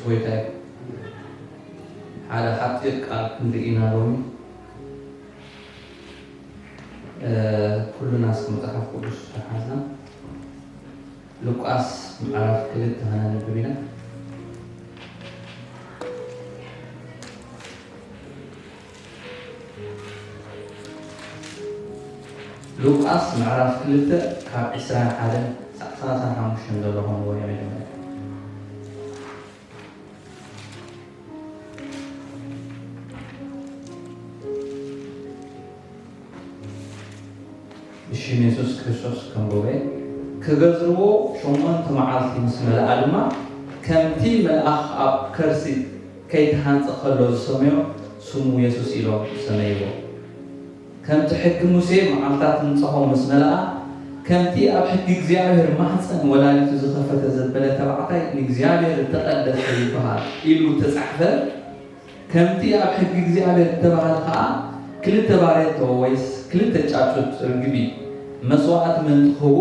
ጎይታይ ሓደ ሓፂር ቃል ክንርኢ ኢና ሎሚ። ኩልና እስኪ መፅሓፍ ቅዱስ ተሓዝና ሉቃስ ምዕራፍ ክልተ ከነንብብ ኢና። ሉቃስ ምዕራፍ ክልተ ካብ ዕስራን ሓደን ሳዕ ሰላሳን ሓሙሽተን ዘሎ ከንብቦ እየ መጀመርያ። ብሽም የሱስ ክርስቶስ ከንብቦ እየ። ክገዝርዎ ሸሞንተ መዓልቲ ምስ መለኣ ድማ ከምቲ መልኣኽ ኣብ ከርሲ ከይተሃንጸ ከሎ ዝሰመዮ ስሙ የሱስ ኢሎም ሰመይዎ። ከምቲ ሕጊ ሙሴ መዓልታት ንጽሖ ምስ መለኣ፣ ከምቲ ኣብ ሕጊ እግዚኣብሔር ማሕፀን ወላዲቱ ዝኸፈተ ዘበለ ተባዕታይ ንእግዚኣብሔር እተቐደሰ ይበሃል ኢሉ እተጻሕፈ፣ ከምቲ ኣብ ሕጊ እግዚኣብሔር እተባህለ ኸኣ ክልተ ባሬቶ ወይስ ክልተ ጫጩት ርግቢ መስዋዕቲ ምእንቲ ክህቡ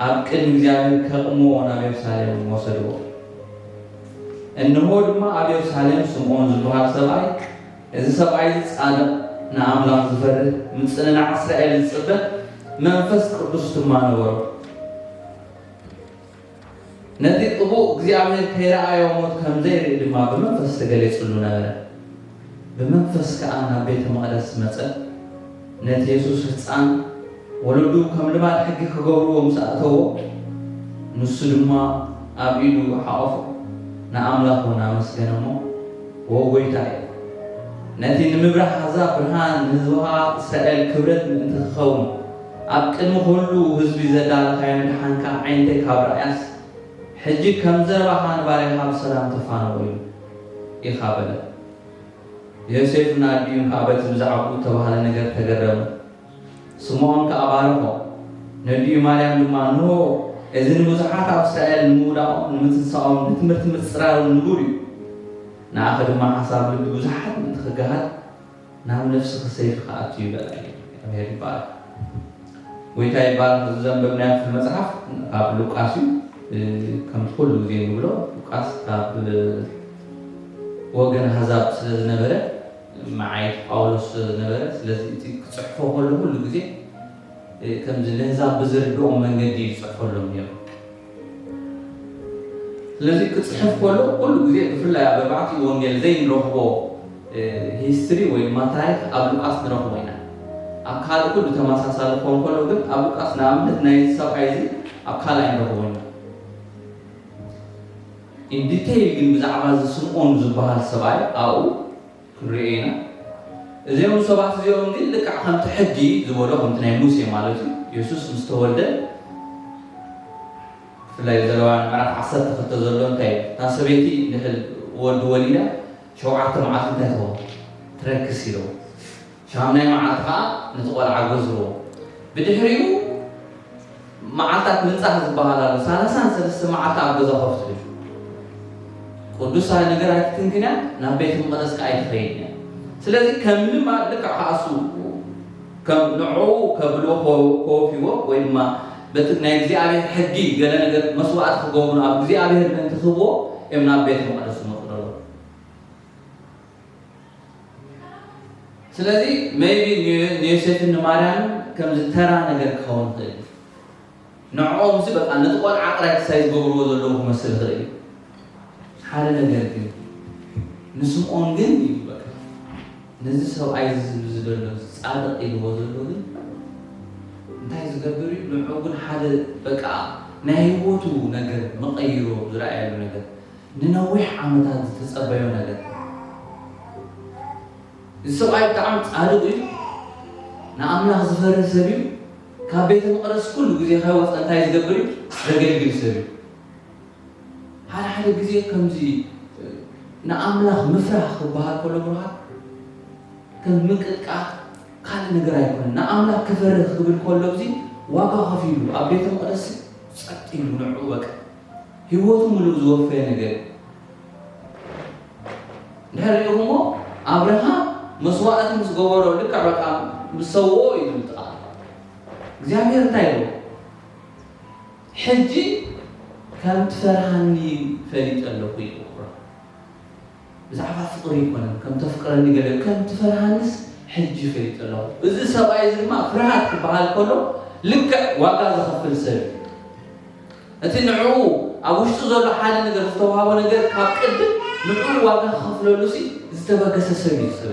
ኣብ ቅድሚ እግዚኣብሔር ከቕምዎ ናብ የሩሳሌም ወሰድዎ። እንሆ ድማ ኣብ የሩሳሌም ስምዖን ዝበሃል ሰብኣይ፣ እዚ ሰብኣይ እዚ ጻድቕ፣ ንኣምላኽ ዝፈርህ፣ ምጽንናዕ እስራኤል ዝጽበ፣ መንፈስ ቅዱስ ድማ ነበሮ። ነቲ ቅቡእ እግዚኣብሔር ከይረኣዮ ሞት ከም ዘይርኢ ድማ ብመንፈስ ተገሊጹሉ ነበረ። ብመንፈስ ከኣ ናብ ቤተ መቕደስ መጸ። ነቲ የሱስ ህጻን ወለዱ ከም ልማድ ሕጊ ክገብርዎ ምስ ኣእተዎ፣ ንሱ ድማ ኣብ ኢዱ ሓቖፎ፣ ንኣምላኽ እውን ኣመስገነ እሞ፣ "ዎ ጐይታይ፣ ነቲ ንምብራህ ኣህዛብ ብርሃን፣ ንህዝብኻ እስራኤል ክብረት ምእንቲ ክኸውን፣ ኣብ ቅድሚ ኵሉ ህዝቢ ዘዳለኻዮ ምድሓንካ ዓይነተይ ካብ ረኣያስ፣ ሕጂ ከም ዘረባኻ ንባርያኻ ብሰላም ተፋነወሉ ኢኻ" በለ። ዮሴፍን ኣዲኡን ከኣ በቲ ብዛዕባኡ እተባህለ ነገር ተገረሙ። ስምዖን ከኣ ባረኾ። ነዲኡ ማርያም ድማ፣ "እንሆ፣ እዚ ንብዙሓት ኣብ እስራኤል ንምውዳቖም፣ ንምትንሳኦም፣ ንትምህርቲ ምጽራሮም ንቡር እዩ። ንኣኺ ድማ ሓሳብ ልቢ ብዙሓት ምእንቲ ክገሃድ፣ ናብ ነፍስኺ ሰይፊ ክኣቱ እዩ" በላ። እግዚኣብሔር ይባረኽ። ጎይታ ይባረኽ። እዚ ዘንበብናዮ ክፍሊ መጽሓፍ ካብ ሉቃስ እዩ። እ፣ ከምቲ ኩሉ ግዜ እንብሎ፣ ሉቃስ ካብ፣ እ፣ ወገን ኣህዛብ ስለ ዝነበረ፣ መዓይት ጳውሎስ ስለ ዝነበረ፣ ስለዚ እቲ ክጽሕፎ ከሎ ኩሉ ግዜ፣ እ፣ ከምዚ ነህዛብ ብዝርድኦም መንገዲ እዩ ዝጽሕፈሎም ነይሩ። ስለዚ ክጽሕፍ ከሎ ኩሉ ግዜ፣ ብፍላይ ኣብ ኣርባዕቲኡ ወንጌል ዘይንረኽቦ፣ እ፣ ሂስትሪ ወይ ድማ ታሪኽ ኣብ ሉቃስ ንረኽቦ ኢና። ኣብ ካልእ ኩሉ ተመሳሳሊ ክኸውን ከሎ ግን፣ ኣብ ሉቃስ ንኣብነት ናይዚ ሰብኣይ እዚ ኣብ ካልኣይ ንረኽቦ ኢና። ኢን ዲቴይል ግን ብዛዕባ እዚ ስምዖን ዝበሃል ሰብኣይ ኣብኡ ክንሪኦ ኢና። እዚኦም ሰባት እዚኦም ግን ልክዕ ከምቲ ሕጊ ዝበሎ፣ ከምቲ ናይ ሙሴ ማለት እዩ፣ የሱስ ምስ ተወልደ፣ ብፍላይ ዘሌዋውያን ምዕራፍ ዓሰርተ ክልተ ዘሎ እንታይ እዩ? እታ ሰበይቲ እንድሕር ወዲ ወሊዳ ሸውዓተ መዓልቲ እንታይ ትኸውን? ትረክስ ኢልዎ። ሻምናይ መዓልቲ ኸዓ ነቲ ቖልዓ ገዝርዎ። ብድሕሪኡ መዓልታት ምንጻህ ዝበሃል ኣሎ። ሰላሳን ሰለስተ መዓልቲ ኣብ ገዛ ኮፍ ትብል። ቅዱሳን ነገር ኣይትትንክን እያ፣ ናብ ቤተ መቕደስ ከኣ ኣይትኸይድን እያ። ስለዚ ከም ልማድ ልክዕ ከኣ እሱ ከም ንዕኡ ከብልዎ ኮ-፣ ኮፍ ኢልዎ ወይ ድማ በቲ ናይ እግዚኣብሔር ሕጊ ገለ ነገር መስዋዕቲ ክገብሩ ኣብ እግዚኣብሔር ምእንቲ ክህብዎ እዮም ናብ ቤተ መቕደስ ዝመጹ ዘለዉ። ስለዚ ሜይቢ ን-፣ ንዮሴፍን ንማርያምን ከምዚ ተራ ነገር ክኸውን ይኽእል እዩ። ንዕኦም እዚ በቃ ነቲ ቆልዓ ጥራይ ክሳይ ዝገብርዎ ዘለዉ ክመስል ይኽእል እዩ። ሓደ ነገር ግን ንስምዖን ግን እዩ በቃ ነዚ ሰብኣይ እዚ ዝብል ዘሎ እዚ ጻድቕ ኢልዎ ዘሎ ግን እንታይ ዝገብር እዩ? ንዕኡ ግን ሓደ በቃ ናይ ህይወቱ ነገር መቐይሮ ዝረኣየሉ ነገር፣ ንነዊሕ ዓመታት ዝተጸበዮ ነገር። እዚ ሰብኣይ ብጣዕሚ ጻድቕ እዩ፣ ንኣምላኽ ዝፈርህ ሰብ እዩ። ካብ ቤተ መቕደስ ኩሉ ግዜ ከይወጸ እንታይ ዝገብር እዩ? ዘገልግል ሰብ እዩ። ሓደ ሓደ ግዜ ከምዚ ንኣምላኽ ምፍራህ ክበሃል ከሎ ብርሃን ከም ምንቅጥቃጥ ካልእ ነገር ኣይኮነን። ንኣምላኽ ክፈርህ ክብል ከሎ እዚ ዋጋ ከፊሉ ኣብ ቤተ መቕደስ ጸጥ ኢሉ ንዕኡ በቃ ህይወቱ ምሉእ ዝወፈየ ነገር እዩ። እንድሕር ሪኢኹሞ ኣብርሃም መስዋዕቲ ምስ ገበሮ ልክዕ በቃ ምስ ሰውኦ እዩ ዝብል ቃል። እግዚኣብሔር እንታይ ኢልዎ? ሕጂ ከም ትፈርሃኒ ፈሊጠ ኣለኹ ኢልዎ። ብዛዕባ ፍቕሪ ኣይኮነን፣ ከም ተፍቅረኒ ገለ፣ ከም ትፈርሃንስ ሕጂ ፈሊጠ ኣለኹ። እዚ ሰብኣይ እዚ ድማ ፍርሃት ክበሃል ከሎ ልክዕ ዋጋ ዝኸፍል ሰብ እዩ። እቲ ንዕኡ ኣብ ውሽጡ ዘሎ ሓደ ነገር፣ ዝተዋህቦ ነገር ካብ ቅድም ንዕኡ ዋጋ ክኸፍለሉ ሲ ዝተበገሰ ሰብ እዩ ዝስለ።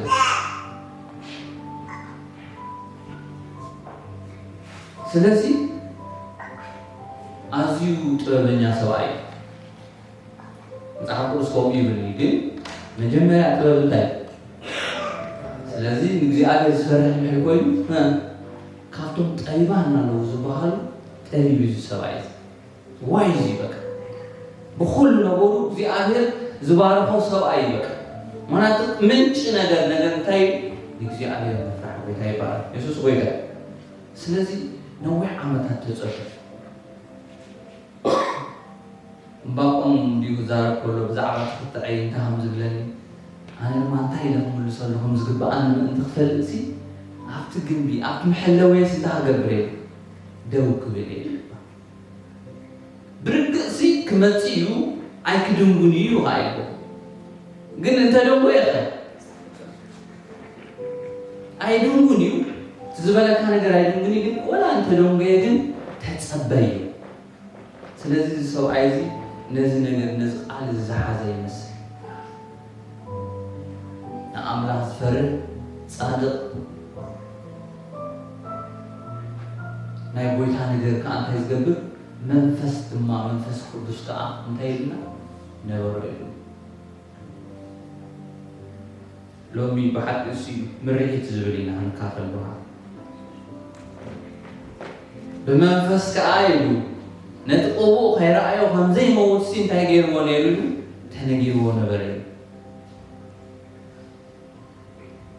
ስለዚ ኣዝዩ ጥበበኛ ሰብኣይ እዩ። መጽሓፍ ቅዱስ ከምኡ ይብል እዩ፣ ግን መጀመርያ ጥበብ እንታይ እዩ? ስለዚ ንእግዚኣብሔር ዝፈርሕ ድሕሪ ኮይኑ፣ እ፣ ካብቶም ጠቢባን ኣለዉ ዝበሃሉ ጠቢብ እዩ እዚ ሰብኣይ እዚ። ዋይዝ እዩ በቃ። ብኹሉ ነገሩ እግዚኣብሔር ዝባርኾ ሰብኣይ እዩ በቃ። ምኽንያቱ ምንጪ ነገር፣ ነገር እንታይ እዩ? ንእግዚኣብሔር ምፍራሕ። ጎይታ ይባረክ። የሱስ ጎይታ እዩ። ስለዚ ነዊሕ ዓመታት ተጸበ። እምባቆም እንዲሁ ክዛረብ ከሎ ብዛዕባ ትኽትዐይ እንታይ ከም ዝብለኒ፣ ኣነ ድማ እንታይ ኢለ ክምልሰሉ ከም ዝግብኣኒ ምእንቲ ክፈልጥሲ፣ ኣብቲ ግንቢ፣ ኣብቲ መሐለወይሲ እንታይ ክገብር እየ? ደው ክብል እየ ዝግባእ። ብርግጽሲ ክመጽእ እዩ፣ ኣይክድንጉን እዩ ኢልዎ። ግን እንተ ደንጎየ ኸ? ኣይድንጉን እዩ። እቲ ዝበለካ ነገር ኣይድንጉን እዩ፣ ግን ወላ እንተ ደንጎየ ግን ተጸበዮ። ስለዚ እዚ ሰብኣይ እዚ ነዚ ነገር፣ ነዚ ቃል እዚ ዝሓዘ ይመስል። ንኣምላኽ ዝፈርህ ጻድቕ ናይ ጎይታ ነገር ከኣ እንታይ ዝገብር? መንፈስ ድማ፣ መንፈስ ቅዱስ ከኣ እንታይ ኢልና? ነበሮ ኢሉ። ሎሚ ብሓቂ እሱ እዩ ምርሒት ዝብል ኢና ክንካፈል ብሃ። ብመንፈስ ከኣ ኢሉ ነቲ ቅቡእ ከይረኣዮ ከም ዘይመውትሲ እንታይ ገይርዎ ነይሩ ኢሉ? ተነጊርዎ ነበረ ኢሉ።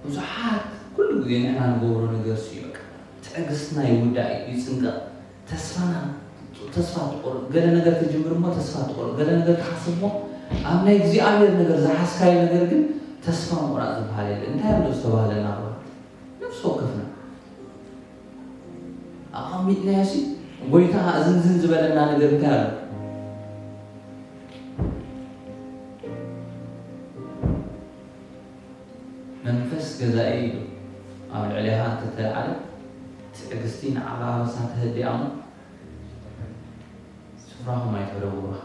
ብዙሓት ኩሉ ግዜ ንሕና ንገብሮ ነገር ሲ በቃ ትዕግስትና ይውዳእ እዩ፣ ይጽንቀቕ። ተስፋና፣ ተስፋ ትቆርጥ። ገለ ነገር ትጅምር እሞ ተስፋ ትቆርጥ። ገለ ነገር ትሓስብ እሞ ኣብ ናይ እግዚኣብሔር ነገር ዝሓዝካዮ ነገር ግን ተስፋ ምቑራጽ ዝበሃል የለ። እንታይ ኣሎ ዝተባህለና እባ? ነፍሲ ወከፍና ኣቐሚጥናዮ ሲ ጎይታ እዝንዝን ዝበለና ነገር እንታይ ኣሎ? መንፈስ ገዛኢ ኢሉ ኣብ ልዕሌኻ እንተተላዕለ፣ ትዕግስቲ ንዓኻ ኣበሳ ተህድኣ እሞ፣ ስፍራኹም ኣይተረውሩኻ።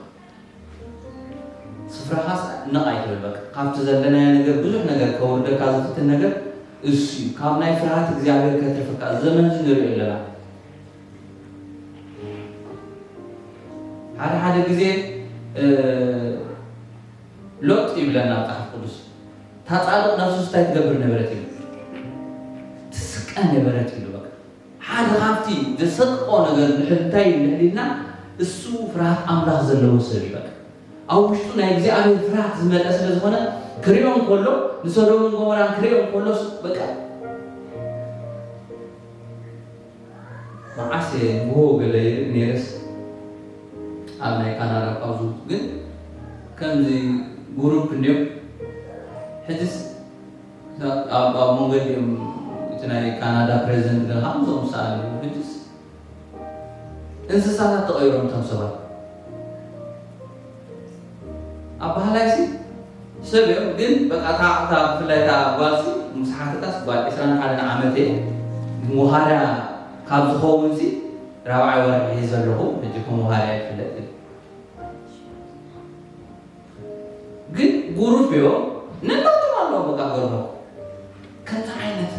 ስፍራኻስ ነቕ ኣይትበል። በቃ፣ ካብቲ ዘለናዮ ነገር ብዙሕ ነገር ከውርደካ ዝፍትን ነገር እሱ እዩ። ካብ ናይ ፍርሃት እግዚኣብሔር ከትርፍካ፣ እዚ ዘመን እዚ ንሪኦ ኣለና። ሓደ ሓደ ግዜ፣ እ፣ ሎጥ ይብለና መጽሓፍ ቅዱስ። እታ ጻድቕ ነፍሱስ እንታይ ትገብር ነበረት ኢሉ? ትስቀ ነበረት ኢሉ። በቃ፣ ሓደ ካብቲ ዘሰቅቆ ነገር እንድሕር እንታይ እዩ እንድሕር ኢልና፣ እሱ ፍርሃት ኣምላኽ ዘለዎ ሰብ እዩ። በቃ፣ ኣብ ውሽጡ ናይ እግዚኣብሔር ፍርሃት ዝመልአ ስለ ዝኾነ፣ ክሪኦ እንከሎ፣ ንሰዶምን ጎሞራን ክሪኦ እንከሎ፣ በቃ፣ መዓስ እየ ንግሆ ገለ ይርኢ ነይረስ፣ ኣብ ናይ ካናዳ ካብዙ ግን ከምዚ ጉሩፕ እንድዮም። ሕጅስ ኣብ፣ ኣብ መንገዲ እዮም እቲ ናይ ካናዳ ፕሬዚደንት ገለ ከምዞም ዝሰኣሉ። ሕጅስ እንስሳታት ተቐይሮም እቶም ሰባት። ኣባህላይሲ ሰብ እዮም፣ ግን በቃ እታ፣ እታ ብፍላይ እታ ጓልሲ ምስ ሓተታስ ጓል ዕስራን ሓደን ዓመት እየ፣ መውሃዳ ካብ ዝኸውን ሲ ራብዓይ ወርሒ ሒዘ ኣለኹ፣ ሕጂ ከም መውሃዳ ይፍለጥ እዩ። ግን ጉሩፕ እዮም፣ ነናቶም ኣለዎም። በቃ ገርሞ ከምዚ ዓይነት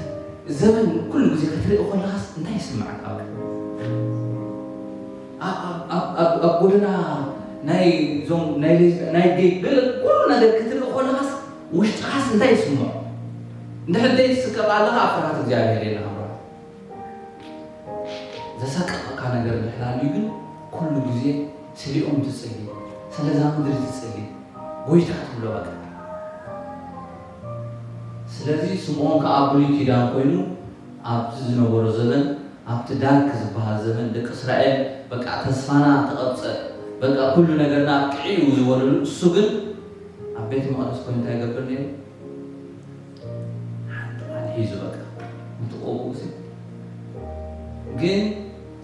ዘመን ኩሉ ግዜ ክትርኢ ከለኻስ እንታይ ይስምዓካ? ኣብ፣ ኣብ፣ ኣብ፣ ኣብ፣ ኣብ ጎደና ናይ ዞም ናይ ሌዝቢ-፣ ናይ ጌይ ገለ ኩሉ ነገር ክትርኢ ከለኻስ ውሽጥኻስ እንታይ ይስምዖ? እንድሕር ዘይትስቀቕ ኣለኻ ኣብ ፍርሃት እግዚኣብሔር የለኻ ብራዘር። ዘሰቀቐካ ነገር እንድሕር ኣልዩ ግን ኩሉ ግዜ ስሊኦም ትጽሊ፣ ስለዛ ምድሪ ትጽሊ፣ ጎይታ ትብሎ በቃ። ስለዚ ስምዖን ከኣ ብሉይ ኪዳን ኮይኑ ኣብቲ ዝነበሮ ዘመን፣ ኣብቲ ዳርክ ዝበሃል ዘመን ደቂ እስራኤል በቃ ተስፋና ተቐብጸ፣ በቃ ኩሉ ነገርና ኣብቅዕ እዩ ዝበልሉ፣ እሱ ግን ኣብ ቤት መቕደስ ኮይኑ እንታይ ይገብር ነይሩ? ሓንቲ ቃል ሒዙ በቃ፣ ምትቆቡ ሲ። ግን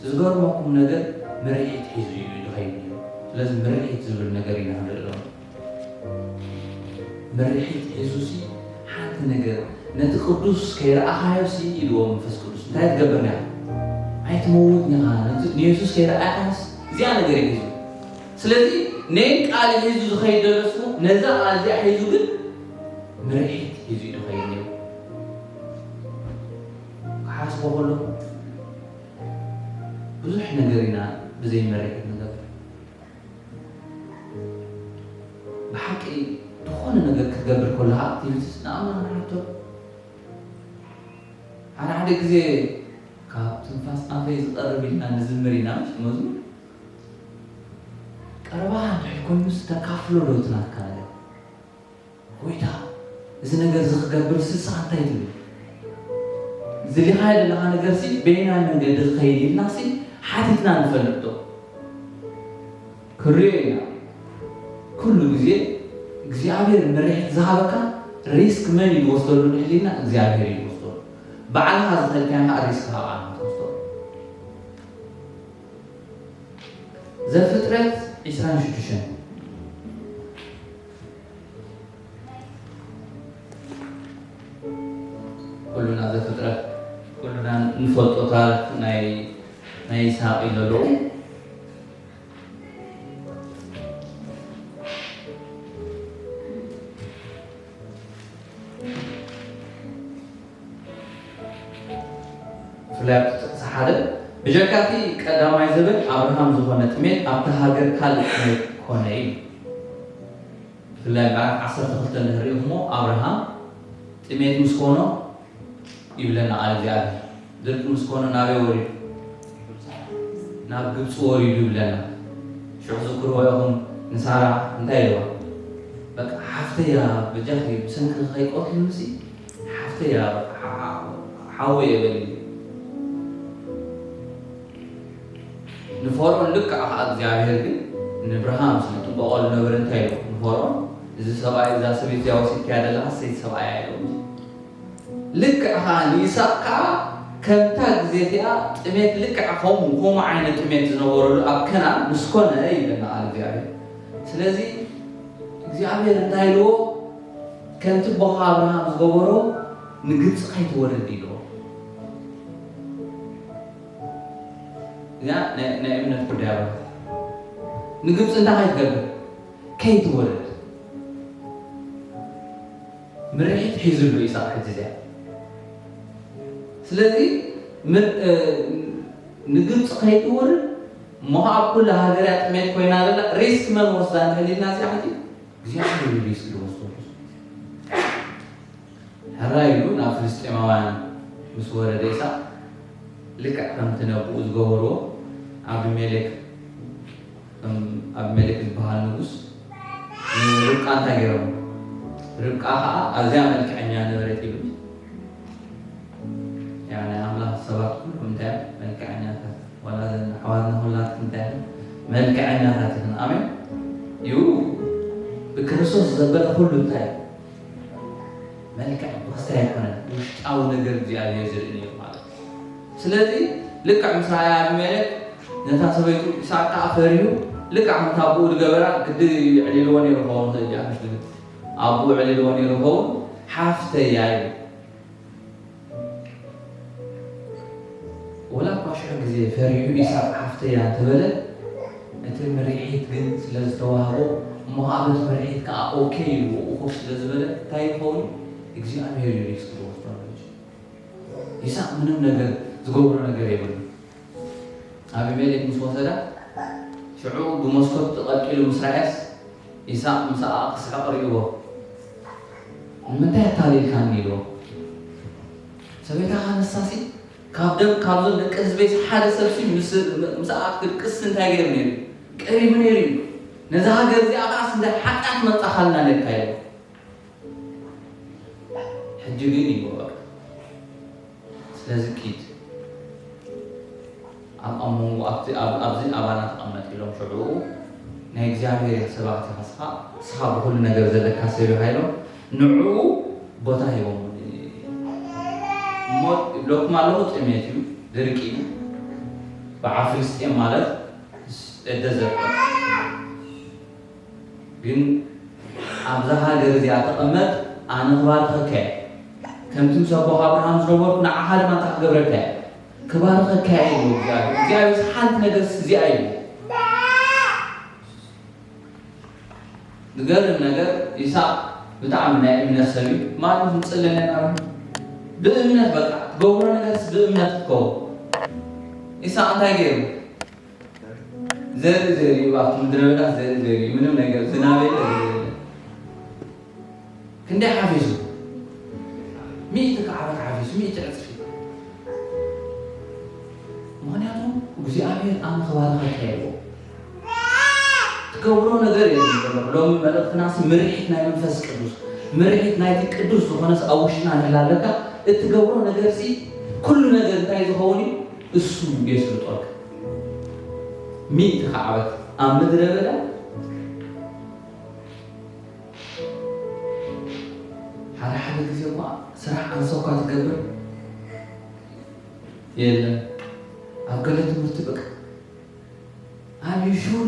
ዝገርመኩም ነገር ምርሒት ሒዙ እዩ ዝኸይድ ነይሩ። ስለዚ ምርሒት ዝብል ነገር ኢና ንርኢ ኣለና። መሪሒት ሒዙሲ ሓንቲ ነገር ነቲ ቅዱስ ከይረኣኻዮሲ ኢልዎ መንፈስ ቅዱስ እንታይ ትገብር ኒኻ? ኣይትመውት ኒኻ። ነቲ ንየሱስ ከይረኣኻስ እዚኣ ነገር እዩ ሒዙ። ስለዚ ነይን ቃል ሒዙ ዝኸይድ ደለስኩ ነዛ ቃል እዚኣ ሒዙ ግን መሪሒት ሒዙ እዩ ዝኸይድ ነይሩ። ክሓስቦ ከለኹ ብዙሕ ነገር ኢና ብዘይ መሪሒት ንገብር። ብሓቂ ዝኾነ ነገር ክትገብር ከለኻ ኣክቲቪቲስ ንኣእምሮ ንሓቶ ሓደ ሓደ ግዜ ካብ ትንፋስ ኣፈይ ዝቐርብ ኢልና ንዝምር ኢና። ምስ መዝሙር ቀረባ እንድሕር ኮይኑስ ተካፍሎ ዶ እቲ ናትካ ነገር? ጎይታ፣ እዚ ነገር እዚ ክገብር ንስኻ እንታይ ትብል? ዝደሊኻዮ ዘለኻ ነገርሲ በየናይ መንገዲ ክኸይድ ኢልናሲ ሓቲትና ንፈልጥ ዶ? ክርእዮ ኢና። ኩሉ ግዜ እግዚኣብሔር ምርሒት ዝሃበካ ሪስክ መን እዩ ዝወስደሉ እንድሕር ኢልና እግዚኣብሔር እዩ ዝወስደሉ። ባዕልኻ ዝኸድካዮ ከዓ ሪስክ ካብ ዓለም ትወስዶ። ዘፍጥረት ዕስራን ሽዱሽተን ኩሉና ዘፍጥረት ኩሉና ንፈልጦ ታሪክ ናይ ናይ ይስሐቅ እዩ ዘለዉ። ብፍላይ ኣብቲ ጥቕሲ ሓደ ብጀካቲ ቀዳማይ ዘበን ኣብርሃም ዝኾነ ጥሜት ኣብታ ሃገር ካልእ ጥሜት ኮነ እዩ። ብፍላይ ምዕራፍ ዓሰርተ ክልተ እንድሕር ሪእኹሞ ኣብርሃም ጥሜት ምስ ኮኖ ይብለና ቃል እግዚኣብሔር። ድርቂ ምስ ኮነ ናበይ ወሪዱ? ናብ ግብፂ ወሪዱ ይብለና። ሽዑ ዝክርዎ ኢኹም ንሳራ እንታይ ኢልዋ? በቃ ሓፍተያ በጃኺ ብሰንኪ ከይቆትሉንሲ ሓፍተያ ሓወየ በሊ። ንፈርዖን ልክዕ ከዓ እግዚኣብሔር ግን ንብርሃም ስለ ጥበቆ ዝነበረ እንታይ ኢልዎ ንፈርዖን? እዚ ሰብኣይ እዛ ሰበይቲ እዚኣ ወሲድካያ ዘለኻ ሰይቲ ሰብኣያ ኢልዎ። ልክዕ ከዓ ንይስሐቅ ከዓ ከምታ ግዜ እቲኣ ጥሜት ልክዕ ከምኡ ከምኡ ዓይነት ጥሜት ዝነበረሉ ኣብ ከናን ምስ ኮነ ይብለና ቃል እግዚኣብሔር። ስለዚ እግዚኣብሔር እንታይ ኢልዎ? ከምቲ ኣቦኻ ኣብርሃም ዝገበሮ ንግብፂ ከይትወርድ ኢልዎ። እዚኣ ናይ እምነት ጉዳይ ኣበ ንግብፂ እንታይ ከይትገብር ከይትወርድ ምርሒት ሒዙሉ ኢሳቅ ሕጂ እዚኣ። ስለዚ ንግብፂ ከይትወርድ እሞ ኣብ ኩላ ሃገርያ ጥሜት ኮይና ዘላ ሪስክ መን ወስዳ እንተሊልና እዚኣ ሕጂ እግዚኣብሔር እዩ ሪስክ ዝወስዶ። ሕራይ ኢሉ ናብ ፍልስጤማውያን ምስ ወረደ ኢሳቅ ልክዕ ከምቲ ነብኡ ዝገበርዎ ኣቢሜሌክ ከም ኣቢሜሌክ ዝበሃል ንጉስ ንርብቃ እንታይ ገይሮም? ርብቃ ከዓ ኣዝያ መልክዐኛ ነበረት ይብል። ያ ናይ ኣምላኽ ሰባት ኩሎም እንታይ እዮም? መልክዐኛታት። ዋላ ዘን ኣሕዋትና ኩላትኩም እንታይ እዮም? መልክዐኛታት ኢኹም። ኣሜን እዩ። ብክርስቶስ ዘበለ ኩሉ እንታይ እዩ? መልክዕ ብክስታይ ኣይኮነን፣ ውሽጣዊ ነገር እግዚኣብሔር ዝርኢ ነይሩ ማለት እዩ። ስለዚ ልክዕ ምስ ረኣያ ኣቢሜሌክ ነታ ሰበይቱ ኢሳቅ ከዓ ፈሪሁ ልክዕ ከምቲ ኣቦኡ ዝገበራ ግዲ የዕሊልዎ ነይሩ ክኸውን ይኽእል እዩ። ኣምሽ ግን ኣቦኡ የዕሊልዎ ነይሩ ክኸውን ሓፍተያ ኢሉ። ወላ እኳ ሽሕ ግዜ ፈሪሁ ኢሳቅ ሓፍተያ እንተበለ እቲ ምርሒት ግን ስለ ዝተዋህቦ እሞ ከዓ በቲ ምርሒት ከዓ ኦኬ ኢሉ ብኡ ኮፍ ስለ ዝበለ እንታይ ይኸውን እግዚኣብሔር እዩ ሪስክ ዝወስዶ። ይስሐቅ ምንም ነገር ዝገብሮ ነገር የብሉ። ኣቢሜሌክ ምስ ወሰዳ ሽዑ ብመስኮት ተቐልቂሉ ምስ ረኣያስ ይስሐቅ ምስኣ ክስሕቕ ርእይዎ። ንምንታይ ኣታሊልካኒ ኢልዎ። ሰበይታኻ ንሳሲ ካብ ደም ካብዞን ደቂ ህዝበይስ ሓደ ሰብሲ ምስኣ ክትድቅስ እንታይ ገይሩ ነይሩ? ቀሪቡ ነይሩ እዩ። ነዛ ሃገር እዚኣ ከዓስ እንታይ ሓጢኣት መጻኻልና ነካ ኢልዎ። ሕጂ ግን ይበወር ስለዚ ኪድ ኣብ ኣብ መንጎ ኣብቲ ኣብዚ ኣባና ተቐመጥ ኢሎም ሽዑ ናይ እግዚኣብሔር ሰባት ኢኻ ስኻ ስኻ ብኩሉ ነገር ዘለካ ሰብ ኢኻ ኢሎም ንዕኡ ቦታ ሂቦም እሞ ይብለኩም ኣለኹ ጥሜት እዩ ድርቂ እዩ በዓ ፍልስጤም ማለት ደዘርቀ ግን ኣብዛ ሃገር እዚኣ ተቐመጥ፣ ኣነ ክባርኸካ እየ። ከምቲ ምስ ኣቦኻ ኣብርሃም ዝነበርኩ ንዓኻ ድማ እንታይ ክገብረካ እየ? ክባርኸካ እየ ይብሎ እግዚኣብሔር። እግዚኣብሔር ሓንቲ ነገር እዚኣ እዩ። ዝገርም ነገር፣ ይስሐቅ ብጣዕሚ ናይ እምነት ሰብ እዩ። ማለት ንጽለና ብእምነት፣ በቃ ትገብሮ ነገር ብእምነት ክትከውን። ይስሐቅ እንታይ ገይሩ? ዘርኢ ዘርኢ እዩ፣ ኣብቲ ምድረ በዳ ዘርኢ ዘርኢ እዩ። ምንም ነገር ዝናብ የለ፣ ዘርኢ የለ። ክንደይ ሓፊሱ? ሚእቲ ከዓበት ሓፊሱ፣ ሚእቲ ዕጽፊ። ምኽንያቱ እግዚኣብሔር ኣነ ክባርኸካ እየ። ትገብሮ ነገር የለን ዘሎ። ሎሚ መልእኽትናስ ምርሒት ናይ መንፈስ ቅዱስ፣ ምርሒት ናይቲ ቅዱስ ዝኾነስ ኣብ ውሽጥና እንድላ ኣለካ፣ እትገብሮ ነገርሲ ኩሉ ነገር እንታይ ዝኸውን እዩ? እሱ የስልጦልካ። ሚእቲ ከዓበት ኣብ ምድረ በዳ። ሓደ ሓደ ግዜ እኳ ስራሕ ኣንሶካ ትገብር የለን። ኣብ ገለ ትምህርቲ በቃ ኣብ ሹር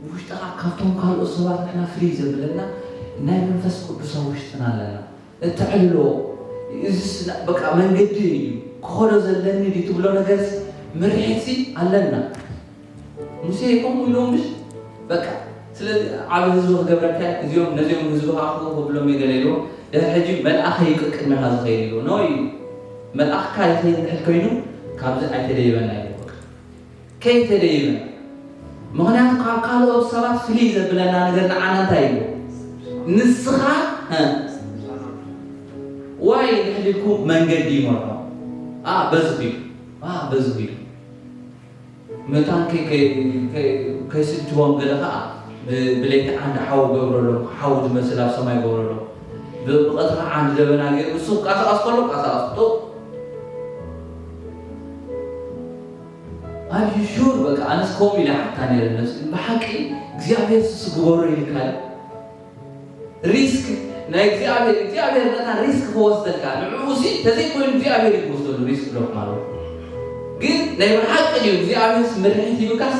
ውሽጥኻ ካብቶም ካልኦት ሰባት ንሕና ፍልይ ዘብለና ናይ መንፈስ ቅዱስ ኣብ ውሽጥና ኣለና። እተዕልሎ፣ እዚስ በቃ መንገዲ እዩ፣ ክኸዶ ዘለኒ ድዩ ትብሎ ነገርሲ ምርሒትሲ ኣለና። ሙሴ ከምኡ ኢሎም ምሽ በቃ፣ ስለዚ ዓቢ ህዝቢ ክገብረካ እየ፣ እዚኦም ነዚኦም ህዝቢ ከዓ ክብሎም እየ ገለ ኢልዎ። ድሕሪ ሕጂ መልኣኸ እዩ ቅድሚኻ ዝኸይድ ኢልዎ። ኖ እዩ፣ መልኣኽካ ይኸይድ እንድሕር ኮይኑ ካብዚ ኣይተደይበና ኢልዎ። በቃ ከይተደይበና፣ ምኽንያቱ ካብ ካልኦት ሰባት ፍልይ ዘብለና ነገር ንዓና እንታይ እዩ? ንስኻ፣ እ፣ ዋይ እንድሕር ኢልኩም መንገዲ ይመርሖ። ኣ፣ በዚ ኺዱ። ኣ፣ በዚ ኺዱ። መታን ከይ-፣ ከይ-፣ ከይ-፣ ከይስልችዎም ገለ ኸዓ ብ-፣ ብለይቲ ዓንዲ ሓዊ ገብረሎም፣ ሓዊ ዝመስል ኣብ ሰማይ ገብረሎም። ብ-፣ ብቐትሪ ዓንዲ ደበና ገይሩ፣ እሱ ክቀሳቐስ ከሎ ቀሳቐስ። ጡቕ። Are you sure? በቃ ኣነስ ከምኡ ኢለ ሓታ ነይረ ነብሲ። ብሓቂ እግዚኣብሔር ስስ ግበሮ ኢልካ እዩ። ሪስክ ናይ እግዚኣብሔር፣ እግዚኣብሔር ነታ ሪስክ ክወስደልካ፣ ንዕኡ ሲ ተዘይኮይኑ እግዚኣብሔር እዩ ክወስደሉ ሪስክ ዶ ማለት። ግን ናይ ብሓቂ ድዩ እግዚኣብሔር ምርሒት ሂብካስ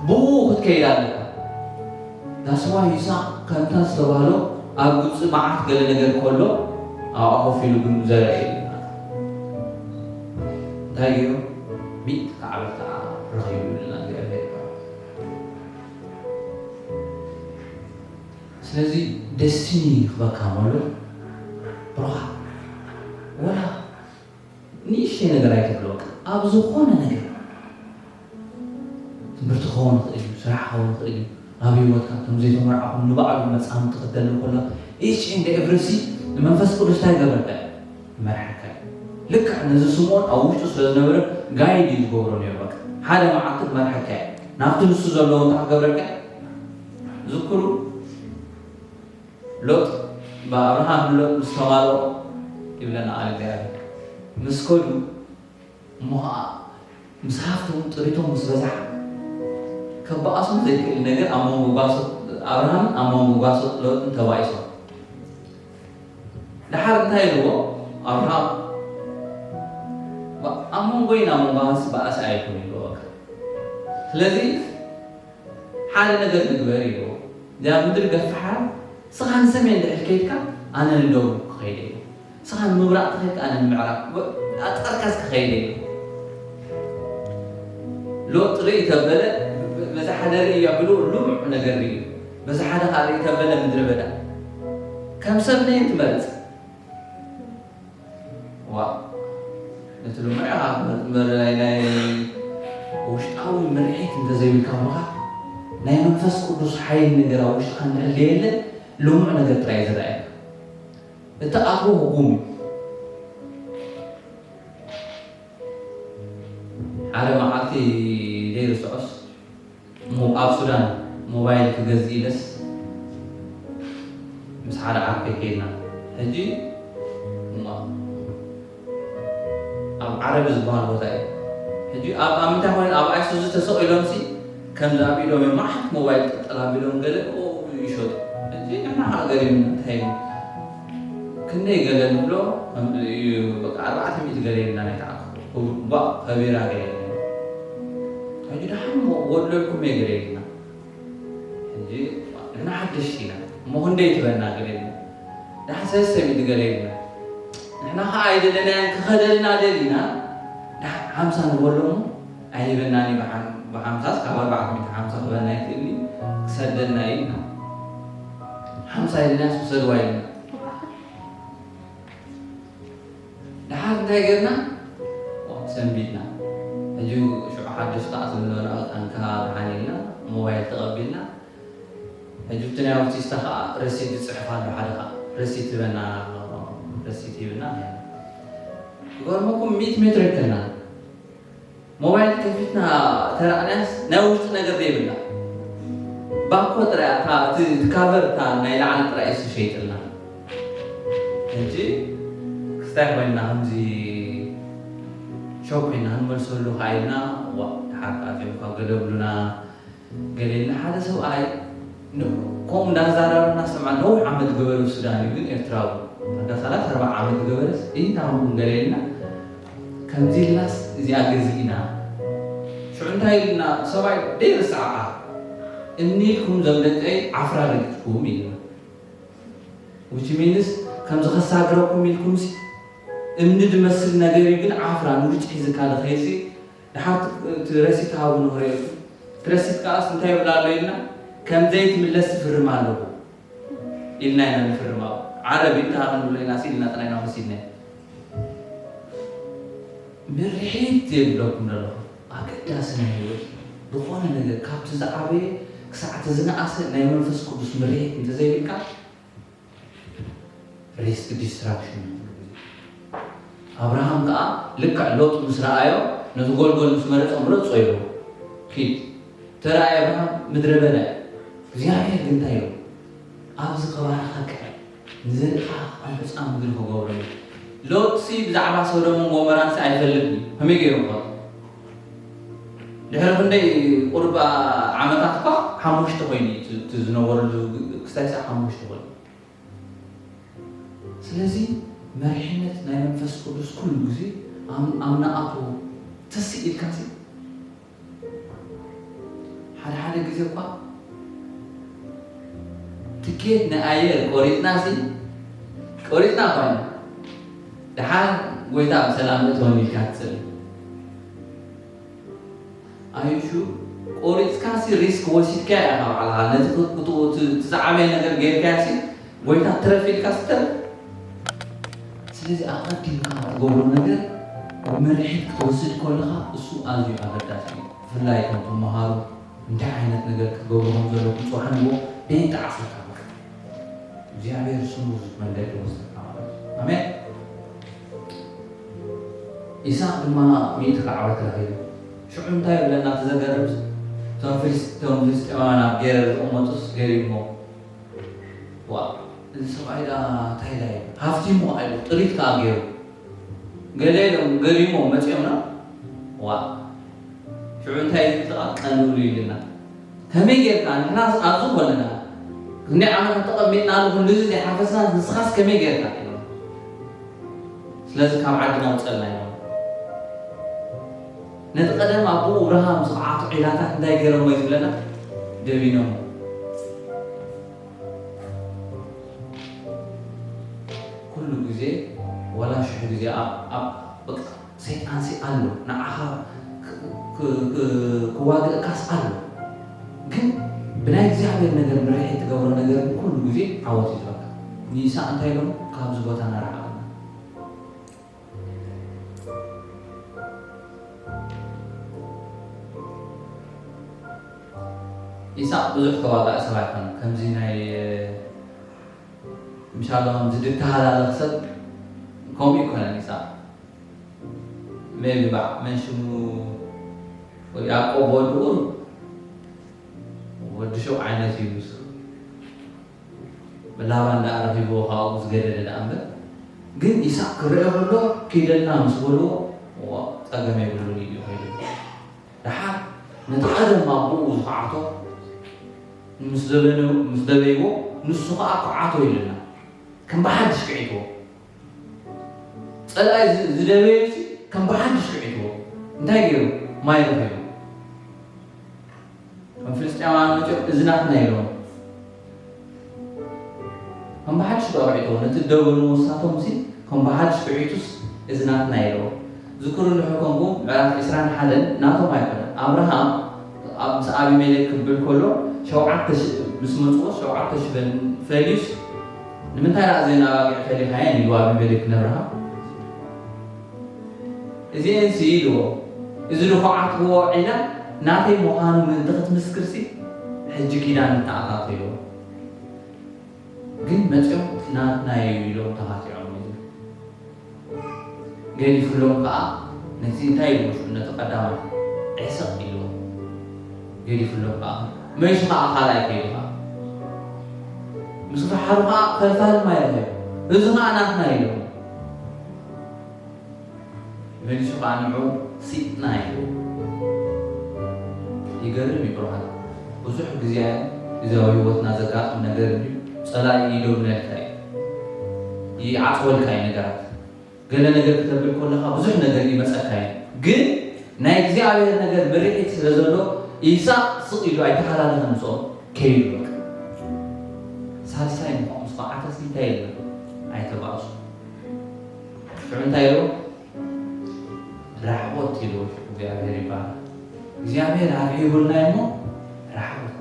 ብኡ ክትከይድ ኣለካ። That's why ይስሐቅ ከምታ ዝተባህሎ ኣብ ግብፂ መዓት ገለ ነገር ከሎ ኣብኣ ኮፍ ኢሉ ግን ዘርአ እዩ። እንታይ ገይሩ? ሚእቲ ከዓበት ከዓ ረኺቡ ይብለና እግዚኣብሔር። ስለዚ ደስቲኒ ክበካ መሎ ብሮኻ ወላ ንእሽተይ ነገር ኣይትብሎ። በቃ ኣብ ዝኾነ ነገር ትምህርቲ ክኸውን ይኽእል እዩ፣ ስራሕ ክኸውን ይኽእል እዩ። ኣብ ህይወትካ እቶም ዘይተመርዓኹም ንባዕሉ መጻምድቲ ክትደሊ ከሎ each and every ሲ ንመንፈስ ቅዱስ እንታይ ይገብረካ እዩ? ይመርሓካ እዩ። ልክዕ ነዚ ስምዖን ኣብ ውሽጡ ስለ ዝነበረ ጋይድ እዩ ዝገብሮ ነይሩ። በቃ ሓደ መዓልቲ ክመርሓካ እዩ። ናብቲ ንሱ ዘለዎ እንታይ ክገብረካ እዩ? ዝክሩ ሎጥ ብኣብርሃም ንሎጥ ምስ ተማልኦ ይብለና ቃል እግዚኣብሔር። ምስ ከዱ እሞ ኸዓ ምስ ሃፍቶም ጥሪቶም ምስ በዝሓ ከበኣሶም ዘይክእል ነገር ኣብ መንጎ ጓሶት ኣብርሃምን ኣብ መንጎ ጓሶት ሎጥን ተባኢሶም። ደሓር እንታይ ኢልዎ ኣብርሃም? ኣብ መንጎይን ኣብ መንጎኻንስ በኣሲ ኣይኩን ኢልዎ። በቃ ስለዚ ሓደ ነገር ንግበር ኢልዎ። እዚኣ ምድሪ ገፍሓ፣ ንስኻ ንሰሜን ድሕር ከይድካ ኣነ ንደቡብ ክኸይደ ኢልዎ። ንስኻ ንምብራቕ ተኸይድካ ኣነ ንምዕራብ፣ ወ-፣ ኣጻርካስ ክኸይደ ኢልዎ። ሎጥ ርኢ ተበለ፣ በዚ ሓደ ርኢ ኣቢሉ ልሙዕ ነገር ርኢ። በዚ ሓደ ኻእ ርኢ ተበለ ምድረ በዳ። ከም ሰብ ነየን ትመርጽ? ዋ፣ ነቲ ልሙዕ ኢኻ ትመርጽ እምበር ናይ፣ ናይ ውሽጣዊ ምርዒት እንተዘይብልካ እምበኻ፣ ናይ መንፈስ ቅዱስ ሓይሊ ነገር ኣብ ውሽጥኻ እንድሕር ዘየለ፣ ልሙዕ ነገር ጥራይ እዩ ዝረኣየካ። እቲ ኣትዎ ህጉም እዩ። ሓደ መዓልቲ ዘይርስዖስ፣ ሞ-፣ ኣብ ሱዳን ሞባይል ክገዝእ ኢለስ ምስ ሓደ ዓርከይ ከይድና። ሕጂ እሞ ኣብ ዓረቢ ዝበሃል ቦታ እዩ። ሕጂ ኣብ፣ ኣብ ምንታይ ኮይኑ ኣብ ኣይሱዙ ተሰቒሎምሲ ከምዚ ኣብ ኢዶም እዮም መዓት ሞባይል ጠልጠል ኣቢሎም ገለ፣ ኦ፣ ይሸጡ። ሕጂ ንሕና ከዓ ገሪምና እንታይ እዩ? ክንደይ ገለ ንብሎ፣ ከም እዩ በቃ ኣርባዕተ ሚእቲ ገለ ኢልና ናይ ተዓርኩ። ባ ከቢራ ገለ ኢልና። ሕጂ ደሓን እሞ ጎድለልኩም እየ ገለ ኢልና። ሕጂ ንሕና ሓደሽቲ ኢና። እሞ ክንደይ ትበና ገለ ኢልና። ደሓር ሰለስተ ሚእቲ ገለ ኢልና። ንሕና ኸዓ ኣይደለናያን ክኸደልና ደሊና። ደሓር ሓምሳ ንበሎ እሞ ኣይህበናን እዩ። ብሓም-፣ ብሓምሳስ ካብ ኣርባዕተ ሚእቲ ሓምሳ ክበና ይኽእል እዩ። ክሰደልና እዩ ኢልና። ሓምሳ ኢልናስ ውሰድዋ ኢልና። ደሓር እንታይ ጌርና? ዋ፣ ሰንቢድና። ሕጂ ሽዑ ሓድሽ ከኣ ዝብለና ቃንካ ደሓን ኢልና፣ ሞባይል ተቐቢልና። ሕጂ እቲ ናይ ኣውቲስታ ከኣ ረሲት ዝጽሕፍ ኣሎ፣ ሓደ ከኣ ረሲት ህበና፣ ረሲት ሂብና። ይገርመኩም፣ ሚእቲ ሜትሮ ይከና። ሞባይል ከፊትና ተራእናስ ናይ ውሽጢ ነገር ዘይብላ። ባኮ ጥራይ እታ፣ እቲ፣ እቲ ካቨር እታ ናይ ላዕሊ ጥራይ እሱ ሸይጥልና። ሕጂ ክስታይ ኮይና ከምዚ ሾክ ኮይና ክንመልሰሉ ከኣ ኢልና፣ ዋ፣ ደሓር ከኣ እዚኦም ካብ ገደብሉና ገለ ኢልና። ሓደ ሰብኣይ ን-፣ ከምኡ እንዳዛረበና ሰምዓ። ነዊሕ ዓመት ገበረ ኣብ ሱዳን እዩ፣ ግን ኤርትራዊ። ዳርጋ ሰላሳ ኣርባዓ ዓመት ገበረስ፣ እንታይ ኾንኩም ገለ ኢልና፣ ከምዚ ኢልናስ እዚኣ ገዚእና። ሽዑ እንታይ ኢልና፣ ሰብኣይ ደይርስዓኣ፣ እምኒ ኢልኩም ዞም ደቀይ ዓፍራ ረጊጽኩም ኢልና። Which means ከምዚ ከሳግረኩም ኢልኩምሲ እምኒ ዝመስል ነገር እዩ፣ ግን ዓፍራ ንውጭ ሒዝካ ዝኸይድሲ፣ ደሓር እቲ ረሲት ሃቡ ንኽርእየኩም። እቲ ረሲት ከኣስ እንታይ ይብል ኣሎ ኢልና፣ ከም ዘይትምለስ ትፍርም ኣለኹ ኢልና ኢና ንፍርም። ኣብ ዓረብ እዩ፣ እንታይ ክንብሎ ኢና ሲ ኢልና ጥራይ ኢና ወሲድና። ምርሒት የብለኩም ዘለኹም። ኣገዳሲ ናይ ህይወት ዝኾነ ነገር ካብቲ ዝዓበየ ክሳዕ እቲ ዝነኣሰ ናይ መንፈስ ቅዱስ ምርሒት እንተዘይብልካ፣ ሪስክ ዲስትራክሽን። ኣብርሃም ከኣ ልክዕ ሎጥ ምስ ረኣዮ፣ ነቲ ጎልጎል ምስ መረጸ፣ ምረጾ ኢልዎ። ኪድ፣ ተራእየ ኣብርሃም ምድረ በዳ እዩ። እግዚኣብሔር ግን እንታይ ኢልዎ? ኣብዚ ክባርኸካ እየ፣ ንዘርእኻ ኣንበጣ ምድሪ ክገብሮ እየ። ሎጥሲ ብዛዕባ ሶዶምን ጎሞራንሲ ኣይፈልጥን እዩ። ከመይ ገይሩ ክፈልጥ? ድሕሪ ክንደይ ቁሩብ ዓመታት እኳ ሓሙሽተ ኮይኑ እዩ እቲ፣ እቲ ዝነበረሉ ክስታይ ሰዓት ሓሙሽተ ኮይኑ። ስለዚ መሪሕነት ናይ መንፈስ ቅዱስ ኩሉ ግዜ ኣም-፣ ኣምናኣቱ ተስእ ኢልካሲ፣ ሓደ ሓደ ግዜ እኳ ትኬት ናይ ኣየር ቆሪጽናሲ፣ ቆሪጽና እኳ ኢና፣ ደሓር ጎይታ ብሰላም እተወኒ ኢልካ ትጽሊ። ኣይሹ፣ ቆሪጽካሲ ሪስክ ወሲድካ ኢኻ ባዕልኻ። ነቲ ክት-፣ ክትኡ-፣ እቲ፣ እቲ ዝዓበየ ነገር ጌርካሲ፣ ጎይታ ትረፍ ኢልካሲ ትረፍ። ስለዚ ኣቐዲምካ ትገብሮ ነገር፣ መሪሒት ክትወስድ ከለኻ፣ እሱ ኣዝዩ ኣገዳሲ እዩ። ብፍላይ እቶም ተምሃሮ እንታይ ዓይነት ነገር ክትገብሩ ከም ዘለኩም ጽባሕ ንግሆ ደይጠዓሰካ። እግዚኣብሔር ስሙዝ መንገዲ ወሰድካ ማለት እዩ። ኣሜን። ይስሐቅ ድማ ሚእቲ ዓወት ረኺቡ። ሽዑ እንታይ ይብለና እቲ ዘገርም? እቶም ፍልስ-፣ እቶም ፍልስጤማውያን ኣብ ጌረር ዝቕመጡስ ገሪሞ። ዋ፣ እዚ ሰብኣይ ደኣ እንታይ ኢላ እዩ? ሃፍቲሙ ኢሉ ጥሪት ከኣ ገይሩ። ገለ ኢሎም ገሪሞም መጺኦምና። ዋ፣ ሽዑ እንታይ እዩ ዝብል? ቀንብሉ ኢልና። ከመይ ጌርካ? ንሕና ኣብዚ ኮለና ክንደይ ዓመታት ተቐሚጥናሉ፣ ክንድዚ ዘይሓፈስና፣ ንስኻስ ከመይ ጌርካ? ኢሎም። ስለዚ ካብ ዓድና ውጸልና ኢሎም። ነቲ ቀደም ኣቦኡ እብርሃም ዝኸዓቶ ዒላታት እንታይ ገይሮሞ እዩ ዝብለና? ደቢኖሞ። ኩሉ ግዜ፣ ዋላ ሽሕ ግዜ ኣብ፣ ኣብ፣ በቃ፣ ሰይጣንሲ ኣሎ፣ ንዓኻ ክ-፣ ክ-፣ ክ-፣ ክዋግእካስ ኣሎ። ግን ብናይ እግዚኣብሔር ነገር ምርሒት ትገብሮ ነገር ኩሉ ግዜ ዓወት እዩ ዝበካ። ንይስሐቅ እንታይ ኢሎም? ካብዚ ቦታ ንርሓቕ። ይስሐቅ ብዙሕ ተዋጋኢ ሰብ ኣይኮነን። ከምዚ ናይ፣ ምሻሎም ዝድተሃላለኽ ሰብ ከምኡ ይኮነን ይስሐቅ። ሜቢ ባዕ መን ሽሙ ያዕቆብ ወድኡ ወዲ ሹቕ ዓይነት እዩ ንሱ። ብላባ እንዳ ኣረኺብዎ ካብኡ ዝገደደ ደኣ እምበር። ግን ይስሐቅ ክረአ ከሎ ኪደልና ምስ በልዎ፣ ዋ፣ ጸገም የብሉን እዩ ከይዱ። ደሓር ነቲ ቀደም ኣቦኡ ዝኸዓቶ ምስ ደበነ-፣ ምስ ደበይዎ፣ ንሱ ኸኣ ክዓቶ ኢልና ከም ብሓድሽ ክዒትዎ። ጸላኢ ዝ-፣ ዝደበየ ሲ ከም ብሓድሽ ክዒትዎ። እንታይ ገይሩ? ማይ ረኺቡ። ከም ፍልስጤማውያን መጺኦም፣ "እዚ ናትና" ኢሎም። ብሓድሽ ዶ ኣውዒቶ? ነቲ ደበኑ ወሳቶም ሲ ከም ብሓድሽ ብዒቱስ እዚ ናትና ኢለዎ። ዝክሩ እንድሕር ኮንኩም ምዕራፍ ዕስራን ሓደን ናቶም ኣይኮነን። ኣብርሃም ኣብ ምስ ኣቢሜሌክ ክብል ከሎ ሸውዓተ ሽ- ምስ መፅዎ ሸውዓተ ሽበን ፈልዩስ ንምንታይ ደኣ እዘን ኣባጊዕ ፈሊኻየን ኢሉ ኣቢሜሌክ ነብርሃም። እዚኤን ሲ ኢልዎ። እዚ ድኹዓት ክወ ዒላ ናተይ ምዃኑ ምእንቲ ክትምስክር ሲ ሕጂ ኪዳን ንተኣታቶ ኢልዎ። ግን መጺኦም ናትና እዩ ኢሎም ተኻቲዖም እዩ። ገዲፍሎም ከኣ ነቲ እንታይ ኢልዎ ሽዑ ነቲ ቀዳማይ ዕሰቕ ኢልዎ። ገዲፍሎም ከኣ መይሱ ከኣ ካልኣይ ከይዱ ከኣ ምስ ፈሓሩ ከኣ ፈልፋል ማይ ረኸቡ። እዚ ከኣ ናትና ኢሎም መሊሱ ከኣ ንዑ ሲጥና ኢሉ። ይገርም እዩ ብሩሃት። ብዙሕ ግዜ ግዜያዊ ህይወትና ዘጋጥም ነገር እዩ። ጸላኢ ይደብነልካ እዩ። ይዓጽወልካ እዩ ነገራት። ገለ ነገር ክተብል ከለኻ ብዙሕ ነገር ይመጸካ እዩ። ግን ናይ እግዚኣብሔር ነገር ምርዒት ስለ ዘሎ ኢሳቅ ስቕ ኢሉ ኣይተሃላለኸን ምስኦም ከይዱ በቃ። ሳልሳይ ምዃኑ ምስ በዓተስ እንታይ የለን ኣይተባእሱ። ሽዑ እንታይ ኢሉ? ራሕቆት ኢሉ እግዚኣብሔር ይባላል። እግዚኣብሔር ኣብሒቡልና እሞ ራሕቆት።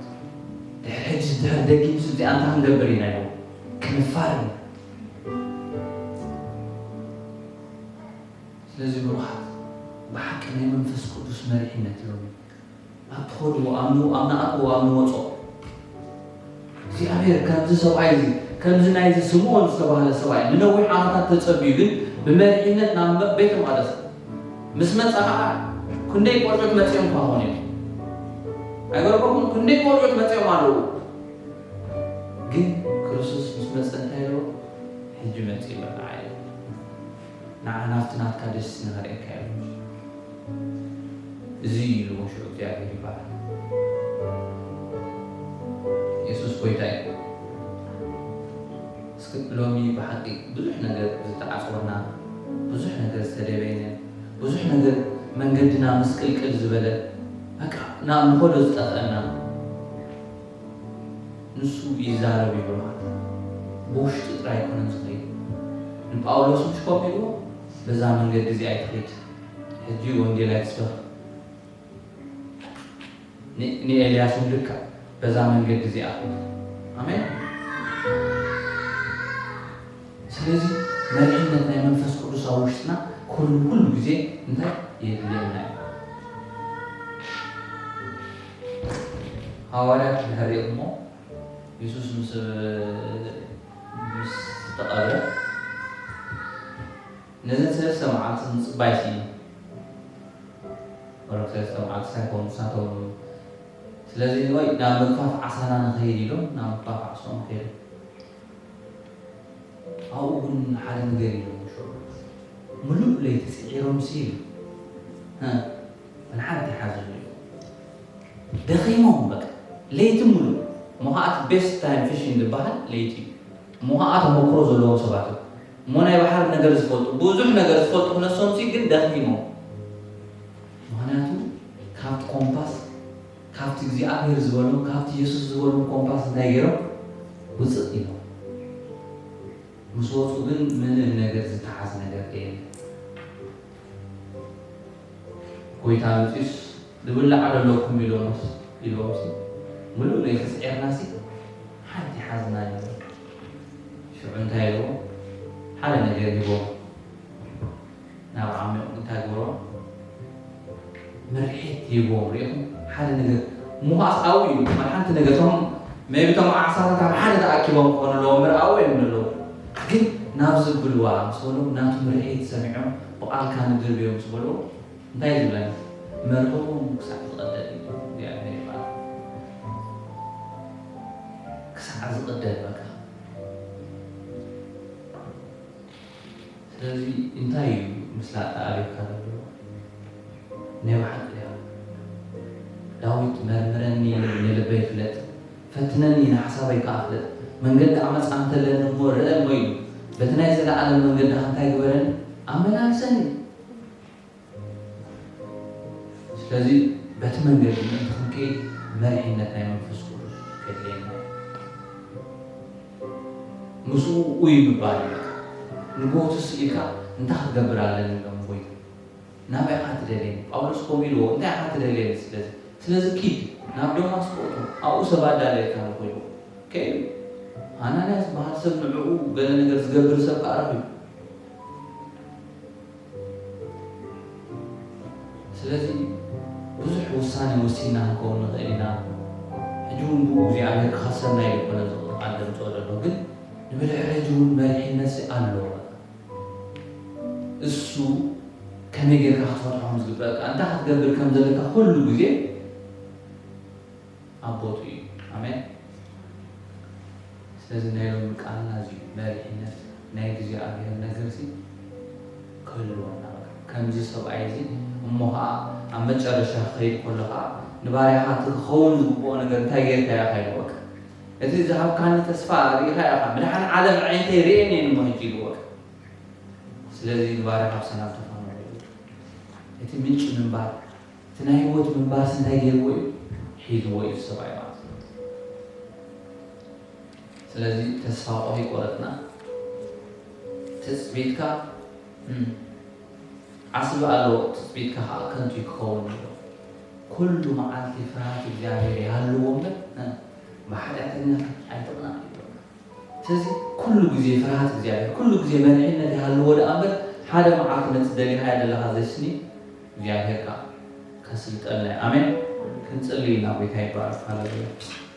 ድሕሪ ሕጂ ድሕሪ ደጊም ስልጢ ኣንታ ክንገብር ኢና ኢሉ ክንፋር ኢና። ስለዚ ብሩኻት ብሓቂ ናይ መንፈስ ቅዱስ መሪሕነት ሎሚ ኣብ ትኸድዎ ኣብ ን- ኣብ ንኣትዎ ኣብ ንወጾ እግዚኣብሔር ከምዚ ሰብኣይ እዚ ከምዚ ናይዚ ስምዖን ዝተባህለ ሰብኣይ ንነዊሕ ዓመታት ተጸብዩ ግን ብመሪሕነት ናብ መ- ቤተ መቅደስ ምስ መጻ ከዓ ክንደይ ቆልዑት መጺኦም ክኾኑ እዮም። ኣይገርመኩም? ክንደይ ቆልዑት መጺኦም ኣለዉ። ግን ክርስቶስ ምስ መጸ እንታይ ኢልዎ? ሕጂ መጺ በቃ ንዓ ናብቲ ናትካ ደስ ንኸርእየካ ኢሉ። እዚ ኢልዎ ሽዑ እግዚኣብሔር ይባላል። የሱስ ጎይታ እዩ። እስኪ ሎሚ ብሓቂ ብዙሕ ነገር ዝተዓጽወና፣ ብዙሕ ነገር ዝተደበየነ፣ ብዙሕ ነገር መንገድና ምስቅልቅል ዝበለ፣ በቃ ናብ ንኸዶ ዝጠፍአና ንሱ ይዛረብ ይብሉሃል። ብውሽጢ ጥራይ ኣይኮነን ዝኸይድ። ንጳውሎስ ምሽ ኮም ኢልዎ በዛ መንገዲ እዚኣ ኣይትኸይድ። ሕጂ ወንጌል ኣይትስበኽ። ን- ንኤልያስ እውን ልካ በዛ መንገዲ እዚኣ ኸይድ። ኣሜን። ስለዚ መሪሕነት ናይ መንፈስ ቅዱስ ኣብ ውሽጥና ኩሉ ኩሉ ግዜ እንታይ የድልየና እዩ። ሃዋርያት ድሕሪ እሞ የሱስ ምስ ምስ ተቐብረ ነዘን ሰለስተ መዓልቲ ምጽባይ ስኢኑ። ወረብ ሰለስተ መዓልቲ ሳይኮኑ ንሳቶም ስለዚ ወይ ናብ ምግፋፍ ዓሳና ንኸይድ ኢሎም ናብ ምግፋፍ ዓሶም ከይዱ። ኣብኡ ግን ሓደ ነገር ኢሎም ሽዑ ምሉእ ለይቲ ጽዒሮም ሲ ኢሉ ብንሓንቲ ሓዝሉ እዩ ደኺሞም በቃ ለይቲ ሙሉእ እሞ ከዓ እቲ ቤስት ታይም ፊሽን ዝበሃል ለይቲ እዩ እሞ ከዓ ተመክሮ ዘለዎም ሰባት እዮም እሞ ናይ ባሕሪ ነገር ዝፈልጡ ብዙሕ ነገር ዝፈልጡ ክነሶም ሲ ግን ደኺሞም ምክንያቱ ካብቲ ኮምፓስ ካብቲ እግዚኣብሔር ዝበሎም ካብቲ የሱስ ዝበሎም ኮምፓስ እንታይ ገይሮም ውፅእ ኢሎም ምስ ወፁ ግን ምንም ነገር ዝተሓዝ ነገር የለ ጎይታ መፂስ ዝብላዕ ደለኩም ኢሎምስ ኢሎምሲ ምሉእ ለይቲ ስዒርናሲ ሓንቲ ሓዝና ኢሎም ሽዑ እንታይ ኢልዎም ሓደ ነገር ሂቦም ናብ ዓሚቕ እንታይ ግበሮ ምርሒት ይህብዎም ሪኢኹም ሓደ ነገር ምዃስ ኣው እዩ ማለት ሓንቲ ነገር ቶም ሜቢ ቶም ዓሳታት ኣብ ሓደ ተኣኪቦም ክኾኑ ኣለዎም ምርኣው እዮም ኣለዉ ግን ናብ ዝብልዋ ምስ በሎም ናቱ ምርሒት ሰሚዖም ብቓልካ ንድርብዮም ምስ በልዎ እንታይ ዝብለኒ መርህቦም ክሳዕ ዝቐደድ እዩ እግዚኣብሔር ይባል ክሳዕ ዝቐደድ በቃ ስለዚ እንታይ እዩ ምስላ ተኣልዮካ ዘለዎ ናይ ብሓቂ ድያ ዳዊት መርምረኒ ንልበይ ፍለጥ ፈትነኒ ንሓሳበይ ከዓ ፍለጥ መንገዲ ዓመፃ እንተለኒ እሞ ርአ እሞ ኢሉ በቲ ናይ ዘለኣለም መንገድኻ እንታይ ግበረኒ ኣመላልሰኒ ስለዚ በቲ መንገዲ ምእንቲ ክንከይድ መሪሕነት ናይ መንፈስ ቅዱስ ከድልየና እዩ። ምስኡ ኡይ ምባል እዩ። ንጎቱ ስኢልካ እንታይ ክትገብር ኣለኒ ኢሎም ጎይታ። ናበይ ኢኻ ትደልየኒ? ጳውሎስ ከምኡ ኢልዎ፣ እንታይ ኢኻ ትደልየኒ? ስለዚ ስለዚ ኪድ ናብ ደማስቆ እቶ፣ ኣብኡ ሰብ ኣዳለየካ ኣሎ ኢልዎ። ከይዱ። ኣናንያ ዝበሃል ሰብ ንዕኡ ገለ ነገር ዝገብር ሰብ ከኣ ረኺቡ። ስለዚ ብዙሕ ውሳነ ወሲና ክንከውን ንኽእል ኢና። ሕጂ እውን ብኡ እግዚኣብሔር ክኸሰና ኢሉ ይኮነ ቃል ዘምፅኦ ዘሎ፣ ግን ንብድሕሪ ሕጂ እውን መሪሕነት ኣሎ። እሱ ከመይ ጌርካ ክትፈትሖም ዝግበእካ እንታይ ክትገብር ከም ዘለካ ኩሉ ግዜ ኣቦቱ እዩ። ኣሜን። ስለዚ ናይ ሎሚ ቃልና እዚ መሪሕነት ናይ እግዚኣብሔር ነገር ሲ ክህልወና በቃ። ከምዚ ሰብኣይ እዚ እሞ ከዓ ኣብ መጨረሻ ክኸይድ ከሎ ከዓ ንባርያኻ እቲ ክኸውን ዝግብኦ ነገር እንታይ ጌርካ ኢኻ ኢልዎ በቃ። እቲ ዝሃብካኒ ተስፋ ርኢኻ ኢኻ ምድሓን ዓለም ዓይነተይ ርእየን እየን እሞ ሕጂ ኢልዎ በቃ። ስለዚ ንባርያኻ ብሰላም ተፋነዎ። እቲ ምንጪ ምንባር እቲ ናይ ህይወት ምንባርሲ እንታይ ገይርዎ እዩ? ሒዝዎ እዩ ሰብኣይ ማለት እዩ። ስለዚ ተስፋ ቆ ይቆረጥና ትፅቢትካ እም፣ ዓስቢ ኣለዎ ትፅቢትካ ከዓ ከንቱ ክኸውን እዩ። ኩሉ መዓልቲ ፍርሃት እግዚኣብሔር ይሃልዎ እምበር እ፣ ብሓጢኣተኛታት ኣይትቕናእ እዩ። ስለዚ ኩሉ ግዜ ፍርሃት እግዚኣብሔር ኩሉ ግዜ መሪሕነት ይሃልዎ ደኣ እምበር ሓደ መዓልቲ ነቲ ደሊኻዮ ዘለኻ ዘስኒ እግዚኣብሔር ከዓ ከስልጠልና እዩ። ኣሜን። ክንፅሊ ኢና። ጎይታ ይባረክ። ሃለሉያ።